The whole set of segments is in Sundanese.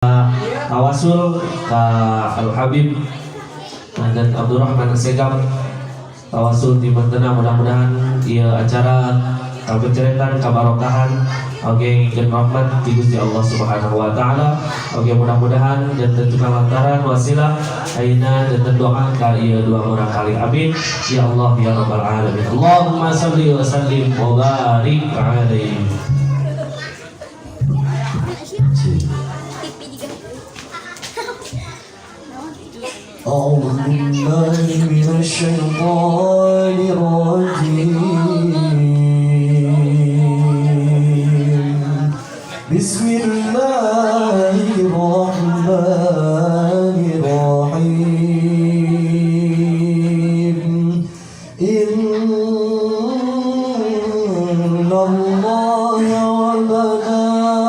Tawasul ka Al Habib dan Abdurrahman Assegaf, tawasul di mantena. Mudah-mudahan ieu acara kapenceretan, kabarokahan, oke, dan rahmat di Gusti Allah Subhanahu wa taala. Oke, mudah-mudahan dan tentukan lantaran wasilah ayeuna dan doa ka ieu dua murangkalih. Amin ya Allah ya rabbal alamin. Allahumma salli wa sallim wa barik alaihi. TV juga. أعوذ بالله من الشيطان الرجيم. بسم الله الرحمن الرحيم. إن الله وملائكته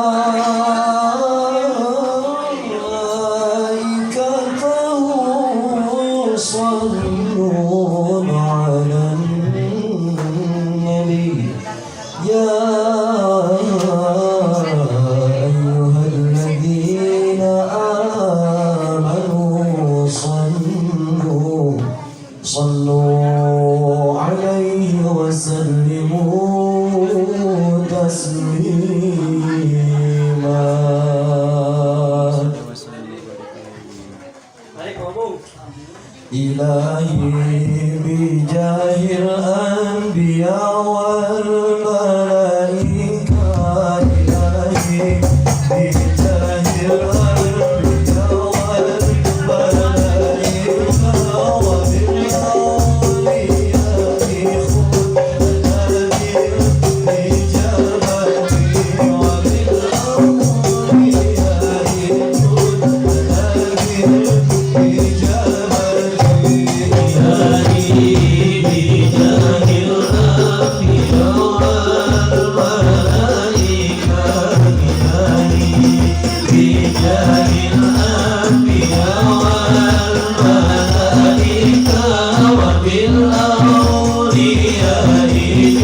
يصلون على النبي. يا أيها الذين آمنوا صلوا عليه وسلموا تسليما. إلهي بجاه الأنبياء والملائكة، إلهي بجاه الأنبياء والملائكة وبالأولياء خذ بالإجابة، وبالأولياء خذ بالإجابة. إلهي بجاه الأنبياء والملائكة، إلهي بجاه الأنبياء والملائكة وبالأولياء جد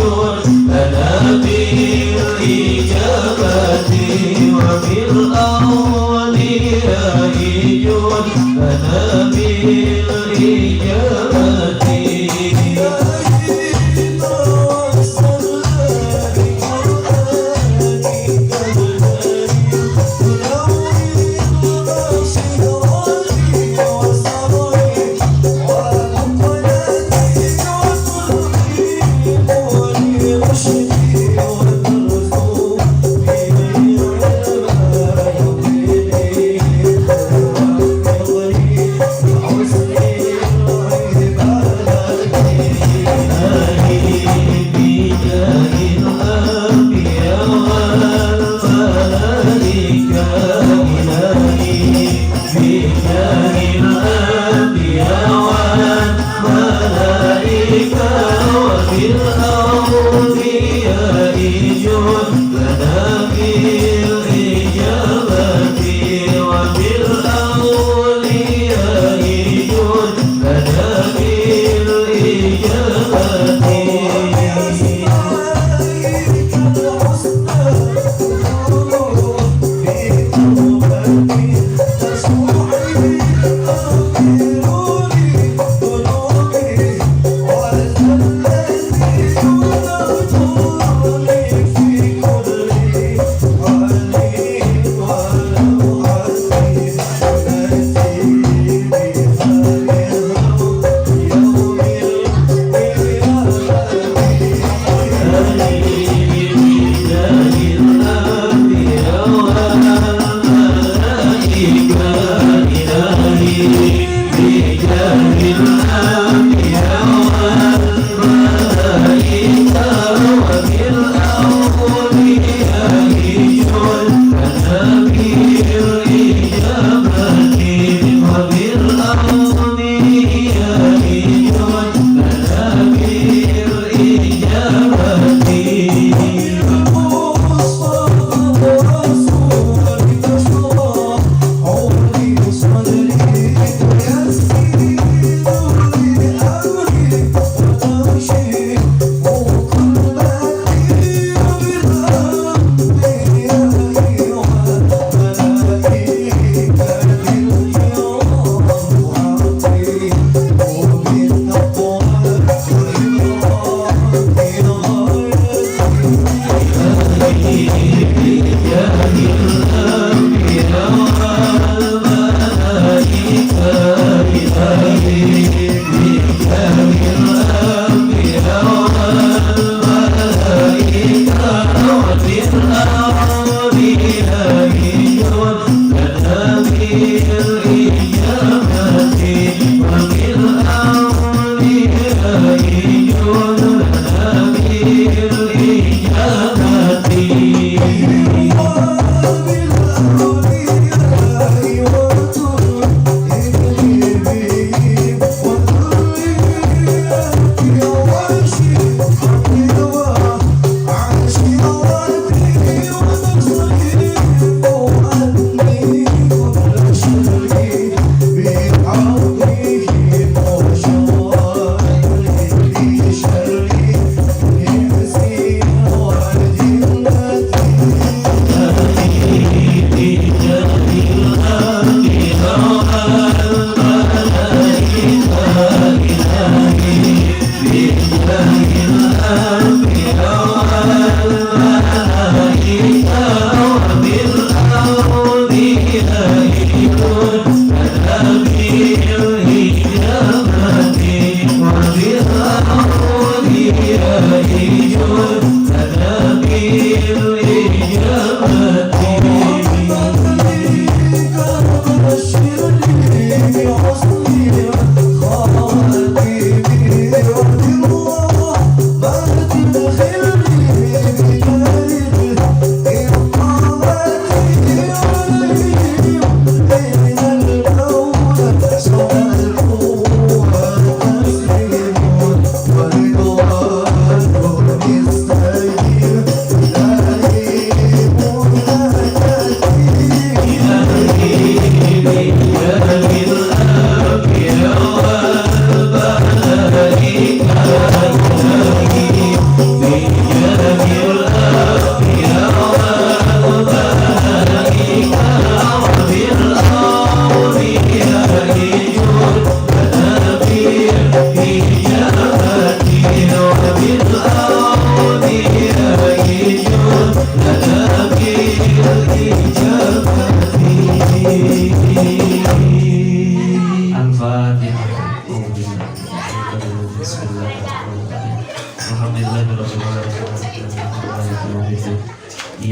لنا بالإجابة، وبالأولياء جد لنا بالإجابة. توسلنا بقرآنك الكريم تنور بصيرتي وسمعي ومقلتي وتلقيم لرشدي وترزقني علما يقيني وتحفظني بحسن العبادة.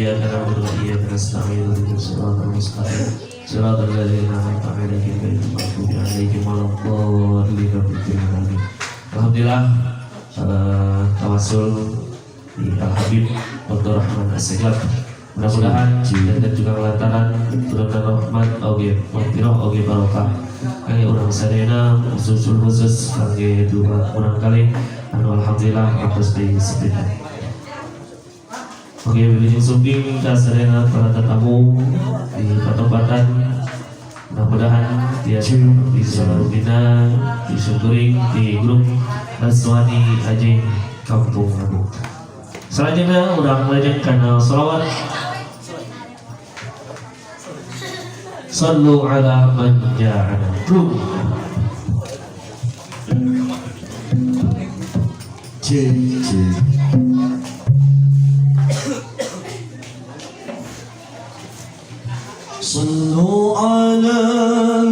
Iyyaka na'budu wa iyyaka nasta'in. Ihdinas siratal mustaqim. Siratal ladzina an'amta 'alaihim ghairil maghdubi 'alaihim waladdallin. Amin. Alhamdulillah tawasul di Al Habib Abdurrahman Assegaf. Mudah-mudahan dan juga lantaran mudah-mudahan rahmat oge maghfirah oge barokah kangge urang sadayana, khusus khusus kangge dua urang kali anu alhamdulillah atas di sepita. Oke, wilujeng sumping ka sadayana para tetamu di patempatan. Mudah-mudahan tiasa bisa bina disyukuring di grup Laswani Ajeng Kampung Abu. Selanjutnya urang lajeng kana sholawat. Sallu ala man ja'ana. Boom. Cek cek. صلوا على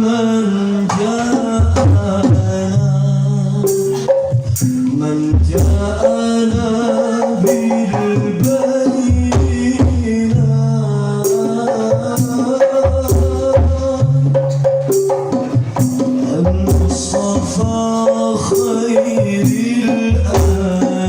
من جاءنا، من جاءنا بالبينات، المصطفى خير الأنام.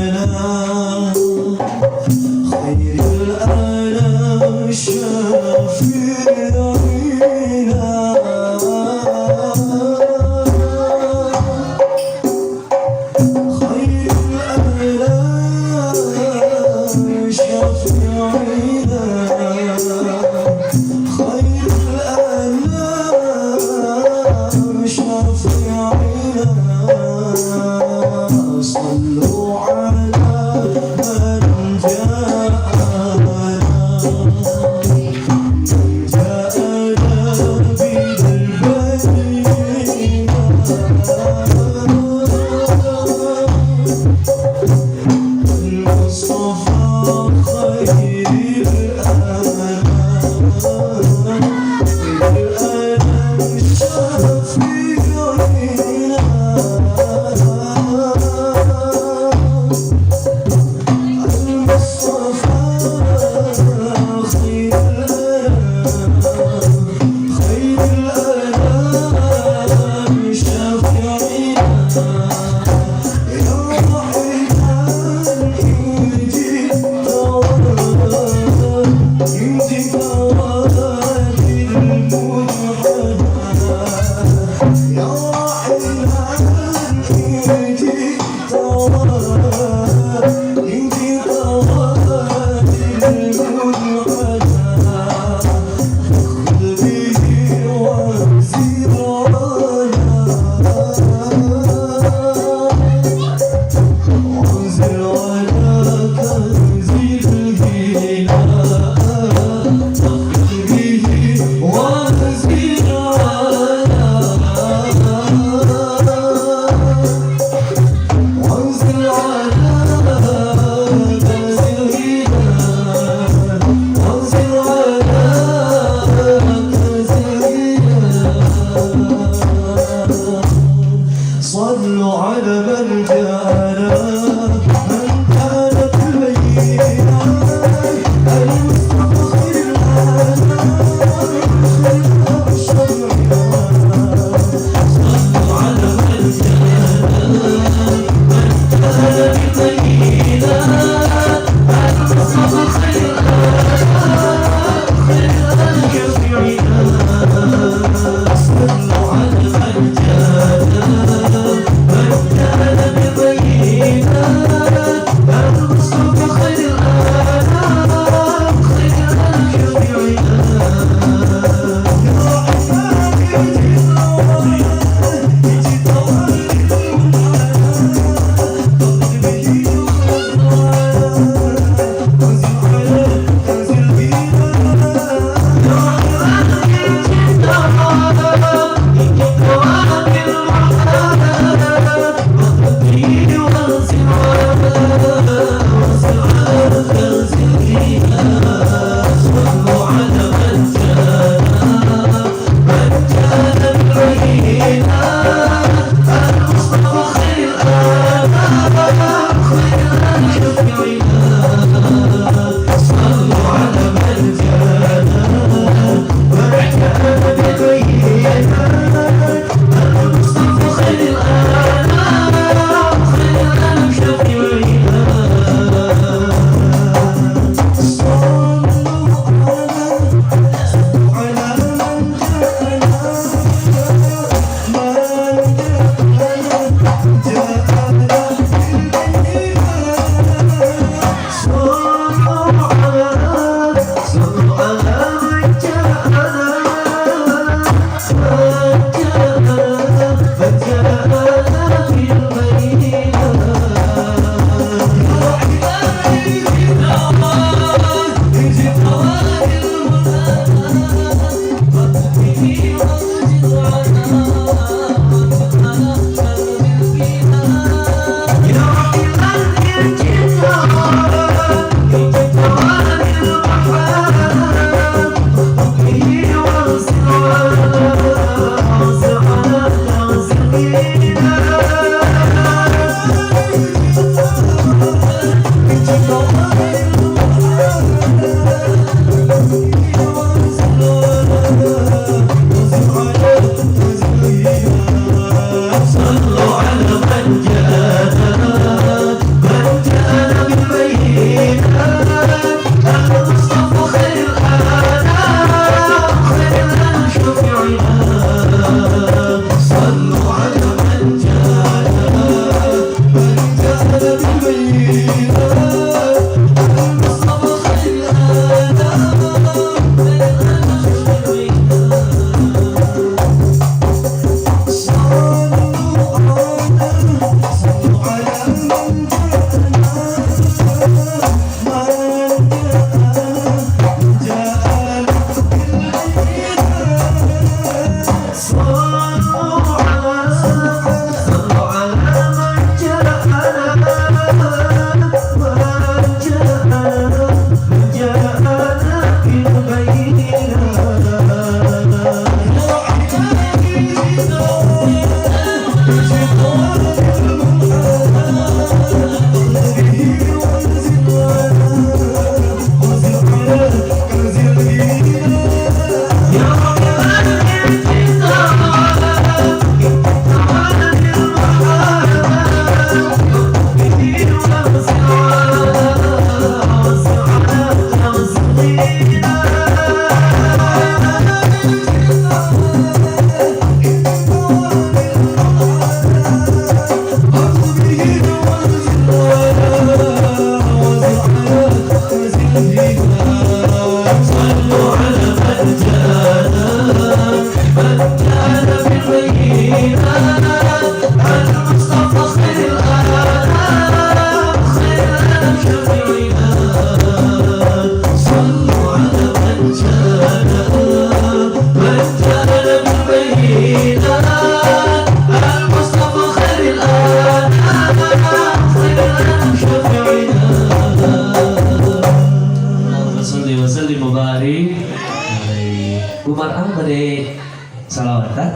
Bu Mar'ah bade salawatan.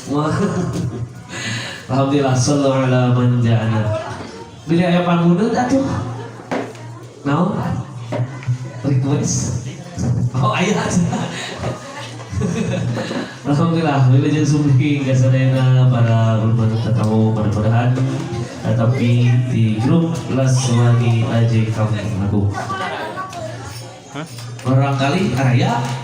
Wah. Alhamdulillah, sallu ala man ja'ana. Bila aya pangmunut atuh. Naon? Request. Oh, aya. Alhamdulillah, wilujeng sumping ka sadayana para ulama tetamu, mudah-mudahan tapi di grup Laswani AJ Kampung Agung. Barangkali aya.